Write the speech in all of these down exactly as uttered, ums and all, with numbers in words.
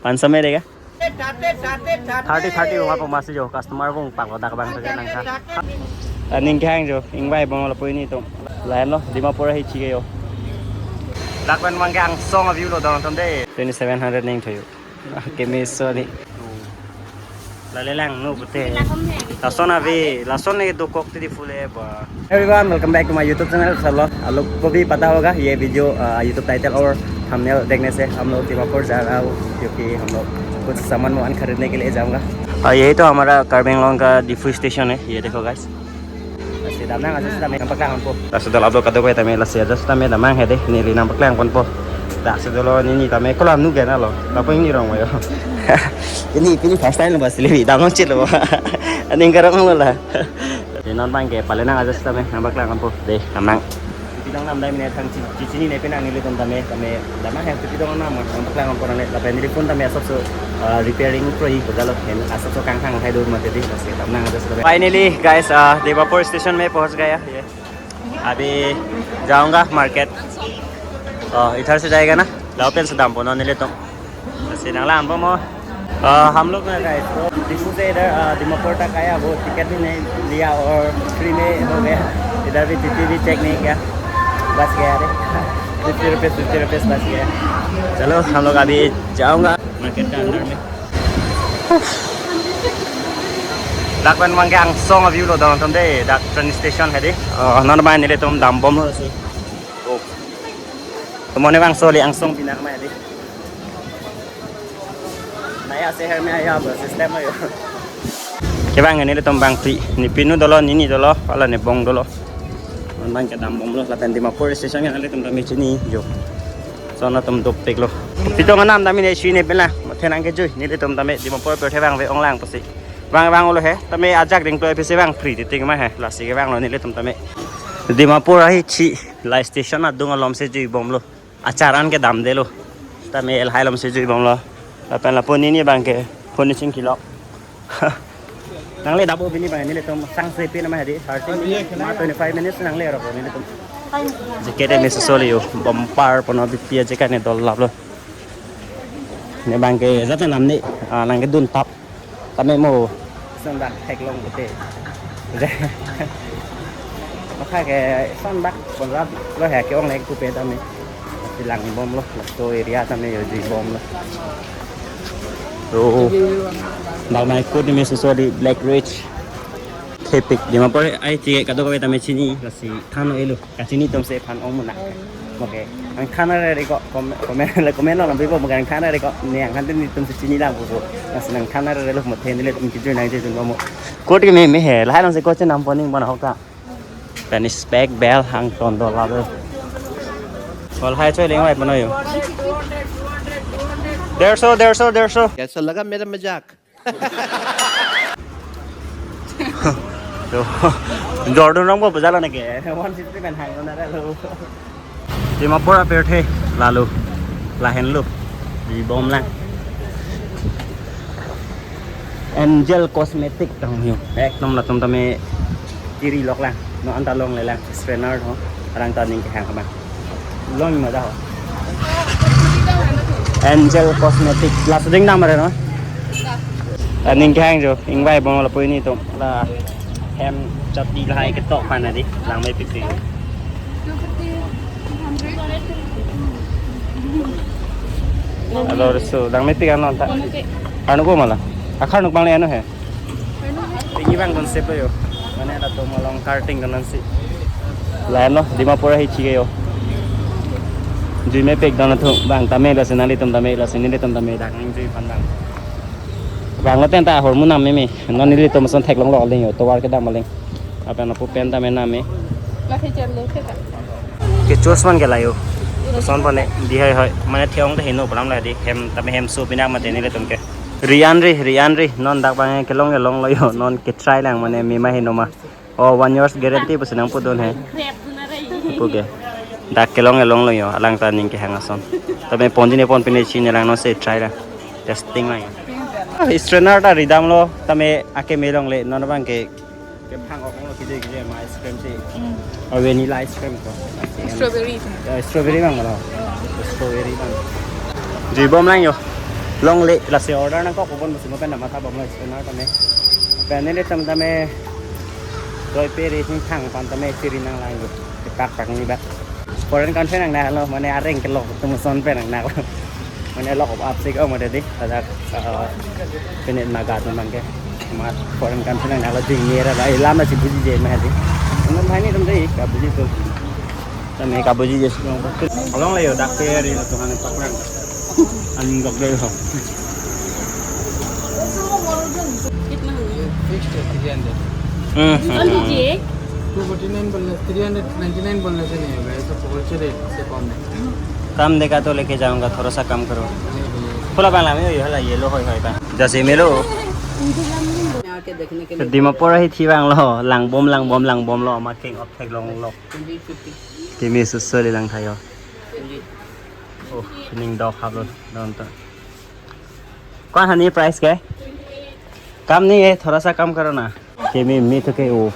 Paanch so mein dega. Thirty, thirty ko ma pu masi jo, customer bung paklo dak abang saja nangkha. Aning kehang jo, ingvai bom lapu nelitum. Lahenlo, Dimapur ahi chike jo. Dak pen abangke angsong a-view lo dong atum de. Twenty seven hundred ning thoyo. Keme so ni. Lale lang no pute. Lason ave, lason ne dokok tidi phule ba. Everyone, welcome back to my YouTube channel. Salo, आप लोग को भी पता होगा ये video, अ, YouTube title और थंबनेल देखने से हम लोग दीमापुर जा रहा हूँ, क्योंकि हम लोग कुछ सामान वामान खरीदने के लिए जाऊँगा। और यही तो हमारा कार्बी आंगलोंग का डिफू स्टेशन है, ये देखो guys. Lasi damnang aja sitame, nangpaklang ponpo. Laso dolo ablo kadokave tame, lasi aja sitame damnang hedi, neli nangpaklang ponpo. Laso dolo nini tame, kolam nu gena lo, lapu ingni rong mayo. Ini, ini first time lo ba silibi, damnang chit lo. Aning karong lo la. Di non abangke, palenang aja sitame, nangpaklang ponpo. De, damnang. Pidong nam dai mine thang chi-, chi-, chinine penang nelitum tame, tame, damnang he, pidong nam, nangpaklang ponpo nangne, lapen nelitum tame asapso, uh, repairing kroi ko jalo, hen asapso kangthang hai dur mate di, lasi damnang aja sitame. Finally, guys, uh, Dimapur station mein pahunch gaya, ye. Abhi jaunga market. Oh, idhar se jayega na? Lao pen se dampo non nelitum. Lasi nanglang ponpo mo. Uh, हम लोग ना guys, तो डिफू से इधर, uh, दीमापुर तक आया, वो टिकट भी नहीं लिया और फ्री में हो गया। इधर भी टीटी भी चेक नहीं किया, बच गया रे। Fifty rupees, fifty rupees बच गया। चलो, हम लोग अभी जाऊंगा मार्केट का अंदर में। Dak pen abangke angsong a-view lo dong atum de, dak train station hedi. Oh, non abang nelitum dambomlo si. Oh. Tumone bang soli angsong pinak ma hedi. Naya shehar mein aya ba system ayo. Kevang nelitum abang free. Ne pinu dolo, nini dolo, hala ne bong dolo. Abangke dambomlo, lapen Dimapur station ke nelitum tame chini jo. Lason atum dopiklo. Pidong nam dam ine chini pela. Mathe nangkejui, nelitum tame Dimapur pirthe abang ve-ong lang pusi. Vang vanglo he, tame ajak ding to episi abang free titing ma he. Lasi kevanglo nelitum tame. Dimapur ahi chi, la station adung alom si juibomlo. Achar an kedamdelo. Tame lahai alom si juibomlo. Lapen lapu nini abangke phone chingkilo. Nangle dap-o pini abang nelitum sangse pin ma hedi, thirty minutes ma twenty-five minutes nangle ro nelitum. Jacket e mesi soli yo, bumper pono B P A jacket ne dol laplo. Ne abangke jat nam ne, ah, nangkedun tap. Tame mo. Lason dak theklong pute. Maka ke lason dak ponra lo he ke-ong le kupe tame. Lasi langbomlo, laso area tame yo juibomlo. Oh. Dak mai kut ni mesi soli Black Ridge. Thepik. Dimapur ahi chike kadokave tame chini, lasi than-o-elo. Kachini atum si than-ong munak. Okay. Nangthan-re ko, kom-, comment, comment lo nangpipo, nangthan-re ko, ne anghan nelitum si chini lang pupo. Lasi nangthan-re lo, mathe nelitum kejui nangkejui mo. Kut keme me he, lahai along si kut chenam poning bon ahok ta. Pen spec bel hang ton dolo lo. Hol hai choi leng vai pano yo. डेढ़ सौ, डेढ़ सौ, डेढ़ सौ। कैसा लगा मेरा मजाक? Jordan rong bo bajalo neke. One fifty pen hang na lo. Dimapur apirthe lalo. Lahenlo. Di bom lang. Angel Cosmetic tang yo. Ekdom latum tame kiri lok lang. No anta longle lang. Strainer ho. Arang ta ning kehang abang. Long ma da ho. Angel Cosmetic. Laso ding dam re no? Aning kehang jo. Ingvai bom lapu nelitum. La hem chatti lahai ketok pan adi. Langmepik ti. Alo, so, langmepik ano ta. Ano ko mala? Akar nuk bang le ano he? Tinggi bang konsep lo yo. Mane latum along karting kanan si. Lahenlo, Dimapur ahi chike yo. Juimepik dam atum bang tame lasi nanglitum tame lasi nelitum tame dak nangjui pan bang. Bang lo ten ta ahormu nam meme. Non nelitum ason theklonglo ling yo. Tovar kedam aling. Lapen lapu pen tame nam me. Lake chalo ke ta. Ke chos man ke layo. Son pane di hai hai. Mane the-ong te heno palam la di. Hem tame hem so pinak mate nelitum ke. Rian ri, Rian ri, non dak bang kelong kelong lo yo, non ke try lang mane mema heno ma. Oh, one years guarantee pusi nangpudun he. Crab dun are. Ipu ke. Dak kelong kelong lo yo, alang ta ning kehang ason. Tame ponji ne pon pine chini lang non si try lang. Testing lang. Ah, strainer ta ridam lo, tame akeme longle, non bang ke kephang ok lo kije kije ma ice cream si. Hmm. Oh, vanilla ice cream ko. Strawberry. Ya, strawberry bang lo. Strawberry bang. Juibom lang yo. Longle, lasi order nangkok, kupon musi mo pen nama tha bomlo scanner tame. Pen nelitum tame joipe ri hing thang pan tame chiri nanglang yo. Pak pak ni ba. Foreign country nanglo, mane areng kelok tum son pen nanglo. Mane lok up sik o mane di. Ada, eh, pini Naga atum abang ke. Mat foreign country nanglo jing ni ra ba ilam na si bujije ma di. Nang hai ni tum dei, kabuji tum. Tame kabuji je. Along le yo dak pe ri tum han paklang. An gok dei ho. कितना हुआ? ये फिक्स्ड है three hundred. Hmm, hmm, hmm. Two forty nine बोलने, three hundred ninety nine बोलने से नहीं होगा, ये सब होलसेल रेट से कम है। कम देगा तो लेके जाऊंगा, थोड़ा सा कम करो। नहीं भैया। Pula bang lam yo, hala yellow hoi hoi bang. Jasi melo. आके देखने के लिए। Dimapur ahi thi bang lo, langbom langbom langbom lo, ma king of theklong lo. Twenty fifty. Kimi susu li lang thayo. Twenty. Oh, ning dok hap lo, don to. कौन है ये प्राइस क्या है? कम नहीं है, थोड़ा सा कम करो ना। ये मैं मैं तो के वो।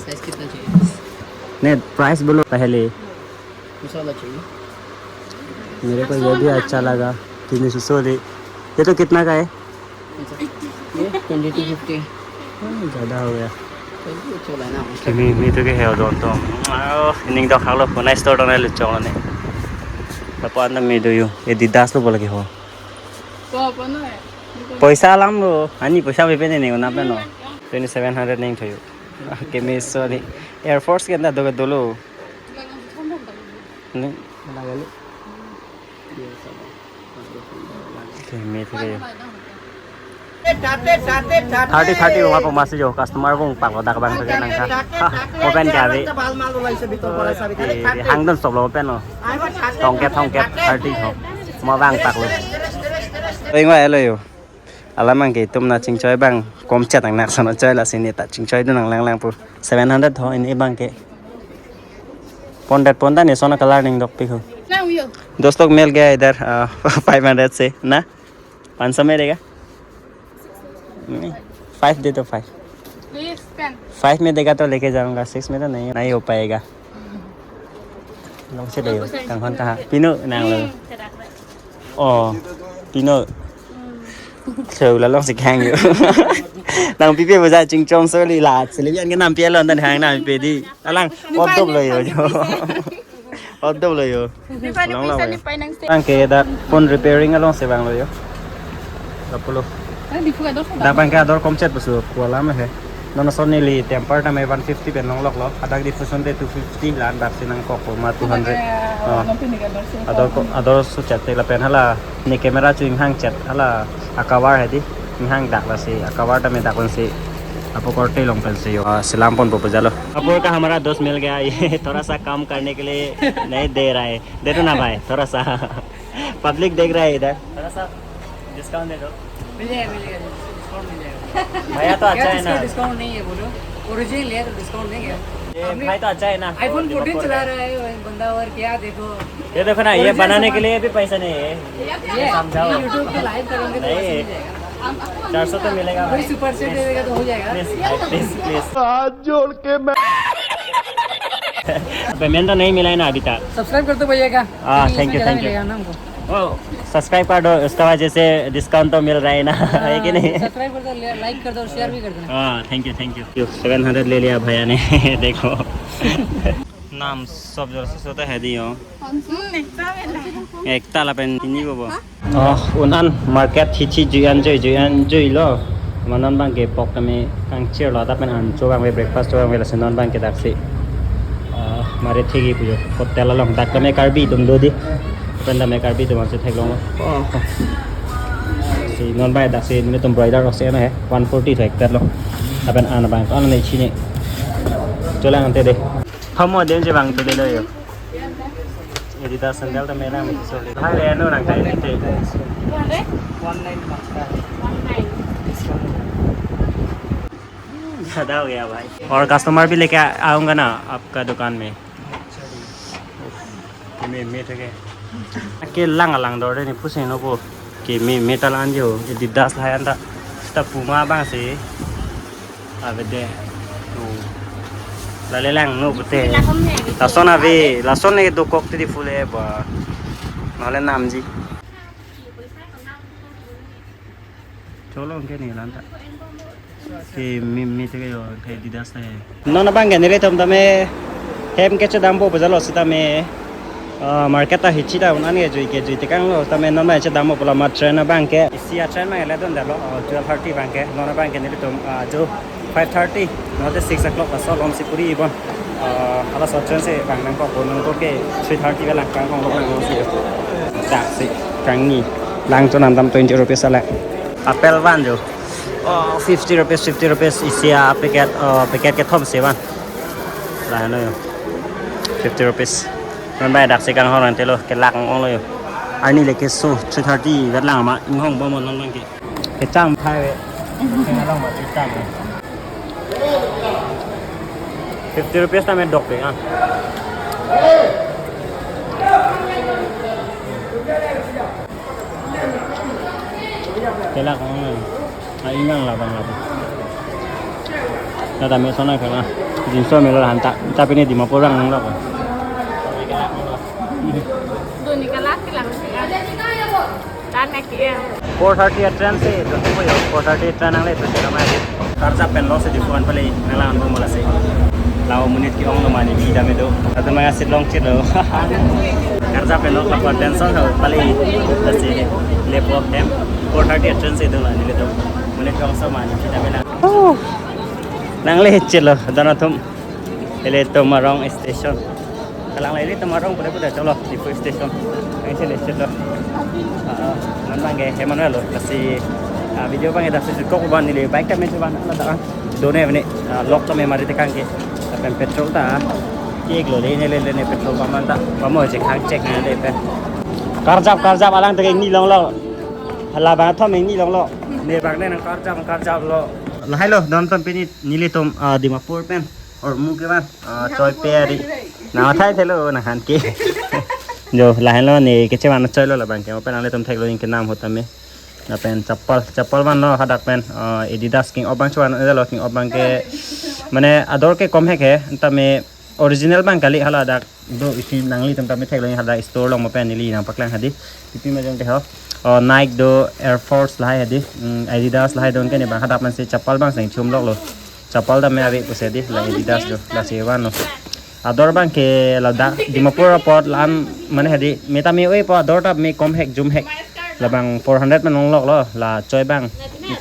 साइज कितना चाहिए? नहीं, प्राइस बोलो पहले। मसाला चाहिए। मेरे को ये भी अच्छा लगा। Kimi susu li. ये तो कितना का है? ये ट्वेंटी टू फिफ्टी। Hmm, ज्यादा हो गया। चलिए, चला ना। Kimi mi tu ke heo don to. Ah, ning dok hak lo, phone store dong lo chong ne. Apa anda mi do yo? Adidas lo bola ke ho. तो अपन है। Poisa alam lo. Ani poisa be pen ne na pen no. Twenty seven hundred ning thoyo. Kimi susu li. Air Force ke anda do ke dolo. Ni. Kimi tu ke. Thirty, thirty, wa pemasi jo, customer bung pak lo dak bang pakai nang ka. Hah, mo pen kya bi? Hang dun stop lo pen lo. Thongkep, thongkep, thirty tho. Mo bang pak lo. Oi, ngwa elo yo. Alam abang ke itum na chingchoi bang kom chat ang nak sono choi lasi ne ta chingchoi dun nang lang lang pu. Seven hundred tho ini bang ke. Pondet ponda ne sono color ning dok pi ho. Now you. दोस्त लोग मिल गया इधर, आ, five hundred से ना। पाँच सौ में देगा? नहीं, फ़ाइव दे दो, फ़ाइव। Please, ten। फ़ाइव में देगा तो लेके जाऊंगा, सिक्स में तो नहीं, नहीं हो पाएगा। Long se de yo, kang hon kaha. Pino nang lo. Hmm, serak, serak. Oh, pino. Hmm. Cheu la long si khang yo. Nangpipe boja chingchom so li la, selebian ke nangpi alon dan hang nangpi di. Alang, pot dop lo yo jo. Pot dop lo yo. Lipay, long lipay, lo yo. Lipay nang se. Abang ke dak phone repairing along si bang lo yo. Lapulo. Dak abang ke ador kom chat pusi ko alam he. Non ason neli temper tame one fifty pen longlok lo. Hadak difuson te two fifty la, dak si nangkok ma two hundred. Kaya, oh, oh. Nangpi ni ka ador si. Ador ko, ador so chat te lapen hala. Ne camera chu inghang chat hala a cover hedi. Inghang dak lasi a cover tame dak lasi. Apo korte long pensi yo. Ah, selam ponpo pajalo. Apor ka hamara dost mil gaya, ye thoda sa kam karne ke liye nahi de raha hai. De do na bhai, thoda sa. Public dekh raha hai idhar. Thoda sa discount de do. मिल जाएगा, मिल जाएगा, डिस्काउंट मिल जाएगा। भैया तो अच्छा है ना? इसका डिस्काउंट नहीं है, बोलो। ओरिजिनल है तो डिस्काउंट नहीं है। ये भाई तो अच्छा है ना? आईफोन फोर्टीन चला रहा है बंदा, और क्या देखो। ये देखो ना, ये बनाने के लिए भी पैसा नहीं है। ये समझाओ। YouTube पे लाइव करेंगे तो नहीं। चार सौ तो मिलेगा भाई। कोई सुपर सेट दे देगा तो हो जाएगा। प्लीज भाई, प्लीज, प्लीज। हाथ जोड़ के मैं पेमेंट तो नहीं मिला है ना अभी तक। सब्सक्राइब कर दो भैया का। हाँ, थैंक यू, थैंक यू। ओ, सब्सक्राइब कर दो, उसका वजह से डिस्काउंट तो मिल रहा है ना, है कि नहीं? सब्सक्राइब कर दो, लाइक कर दो, शेयर भी कर देना। हाँ, thank you, thank you. Seven hundred ले लिया भैया ने। देखो। Nam sob jor si so ta hedi yo. Hmm, ekta bela. Ekta lapen tini bobo. Oh, un an market hichi juian jui juian jui lo. Ma non abang ke pok tame kangchir lo, ta pen an cho abang ve, breakfast cho abang ve, lasi non abang ke daksi. Ah, mare thegi pujo. Hotel along dak tame Karbi atum do di. Pen tame Karbi atum ansi theklong lo. Oh. Si non abang daksi netum broiler lo si na he. One forty tho ek plate lo. Lapen an abang an ne chini. Cholang ante de. Hamo den je bang to de lo yo. Adidas sandal ta mera me so le. Hai le no nang kai te. One nine. ज्यादा हो गया भाई। और कस्टमर भी लेके आऊंगा ना आपका दुकान में। Kimi mi theke. Ke lang alang dor de ni pusi no po. Kimi mi ta lang jo. Adidas la yan ta. Ta Puma abang si. Ave de. Oh. Lale lang no pute. Lason ave, lason ne dokok tidi phule ba. Nale namji. Cholo ke ne lanta. Ke mi mi te ke yo ke Adidas te. Non abang ke nelitum tame hem kechedampo pu jalo sitame, ah, market ta hichi ta un-an ke jui ke jui tekanglo tame non abang chedampo pu la ma train abang ke. Isi a train abang le dondetlo, oh, twelve thirty abang ke. Non abang ke nelitum, ah, jo five thirty, non te six o'clock laso alom si puri bon. Ah, halaso train si vang nangkok, nangkok ke three thirty ke lang kangkong lo nang si. Taxi kangni. Lang chonam dam twenty rupees alai. Apple van jo. Oh, fifty rupees, fifty rupees isi a packet, oh, packet kethom si van. Laheno jo. Fifty rupees. Non abang daksi kanghon telo, kelak onglo jo. Arni le keso three thirty vet lang ma inghong bom non abang ke. Kecham phai ve. Kena long ma kecham ve. Fifty rupees tame dok pe, ah. Kelak ong. Ah, ingang labang labang. Nata me sona kela. Jinso melo hanta. Tapi ne Dimapur abang nang lok. Doni kelak kelang. Tan ek ya. Four thirty a train si, to ko yo, four thirty train nangle to kama di. Karjap pen lo si di phone pale nanglang ko mola si. Lao monit ke-ong lo mani bi dam do. Atu manga sit long chit lo. Karjap pen lo, apa tension ho pale. Lasi lepo hem. Four thirty a train si do la nelitum. Monit ke-ong so mani bi dam lang. Oh. Nangle chit lo, dona tum. Ilitum arong station. Kalang la ilitum arong pura pura cholo, Diphu station. Ang sele cholo. Ah, non abang ke Emmanuel lo. Lasi, ah, video abang ke daksi kok ban neli bike tame chuban ala da. Done mene, ah, lock tame mari tekang ke. Lapen petrol ta. Cek lo le ne le le ne petrol pump ta. Pamo cek hang cek ne le pen. Karjap karjap alang te ingni longlo. Hala bang thom ingni longlo. Ne abang ne nang karjap karjap lo. Lahai lo, don ton pini nelitum, ah, Dimapur pen. Or mu ke ban, ah, choi pe ari. Na thai thelo na han ke. Jo, lahenlo ne kechevan choi lo labang ke. Open nanglitum theklo in kenam ahut tame. Lapen chappal, chappal vanlo hadak pen, ah, Adidas king abang chuan lo king abang ke. Mane ador ke kom hek he, tame original abang kali hala dak. Do isi nanglitum tame theklo in hadak store along ma pen neli nangpaklang hadi. Pipi ma jong te ho. Oh, Nike do, Air Force lahai hadi. Mm, Adidas lahai don ke ne abang hadak man si chappal abang seng chum lok lo. Chappal tame ave pusi di, la Adidas do, lasi vanlo. Ador abang ke ladak Dimapur apot la-an mane hadi, me tame oi po ador ta me kom hek jum hek. Labang four hundred pen long lok lo, la choi abang.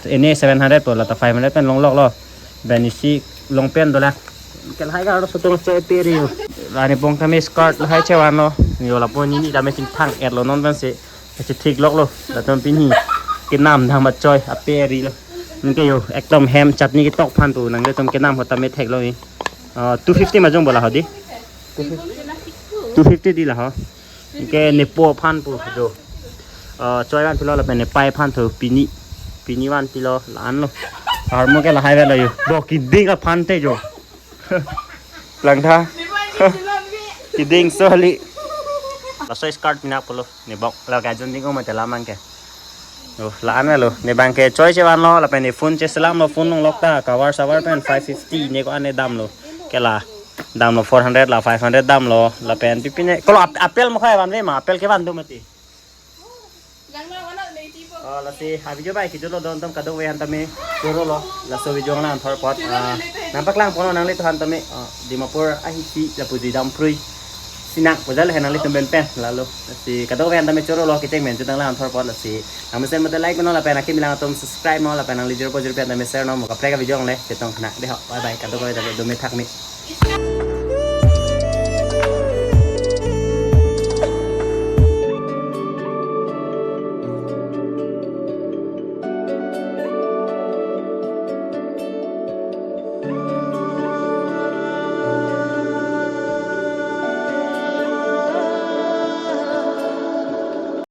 Ene seven hundred po, la ta five hundred pen long lok lo. Ben isi long pen do la. Ke lahai ga aro sutung choi pe ri yo. La ne pong tame skirt lahai chevanlo. Yo lapu neli tame chingthang-et lo non pen si. Kachethik lok lo, latum pini kenam dang ma choi, ape ari lo. Anke yo, ekdom hem chutney ketok aphan pu, nanglitum kenam ahut tame theklo ni. Ah, two fifty ma jong bo la ho di. Two fifty di la ho. Anke nepo aphan pu jo. Ah, choi van pilo lapen nepei aphan thu pini. Pini van pilo la-an lo. Armo ke lahai velo yo. Bo kiding aphan te jo. Langtha. Kiding soli. Laso skirt pinak pulo. Ne bok la kajun ding ko mate lamang ke. Oh, la-an lo. Ne abang ke choi chevanlo, lapen ne phone cheselamlo, phone long lok ta, cover saver pen five fifty ne ko-an ne damlo. Ke la damlo four hundred la five hundred damlo, lapen pipi ne. Kolo ap-, apple mo khai vanve ma, apple ke van do mati. Oh, lasi ha video bai kejut lo don atum kadokave aphan tame choro lo. Laso video nang thor apot. Ah, nangpaklang ponlo nanglitum aphan tame. Ah, Dimapur ahithi lapu jui dam prui. Sinak pujal he nanglitum pen pen lalo. Lasi kadokave aphan tame choro lo kecheng men jutang lang thor apot lasi. Nang mesen mate like meno lapen akimi lang atum subscribe mo lapen nangli jor po jor pen tame share no mo kaprek a video le chetong kena de ho. Bye bye kadokave tame do me thak me.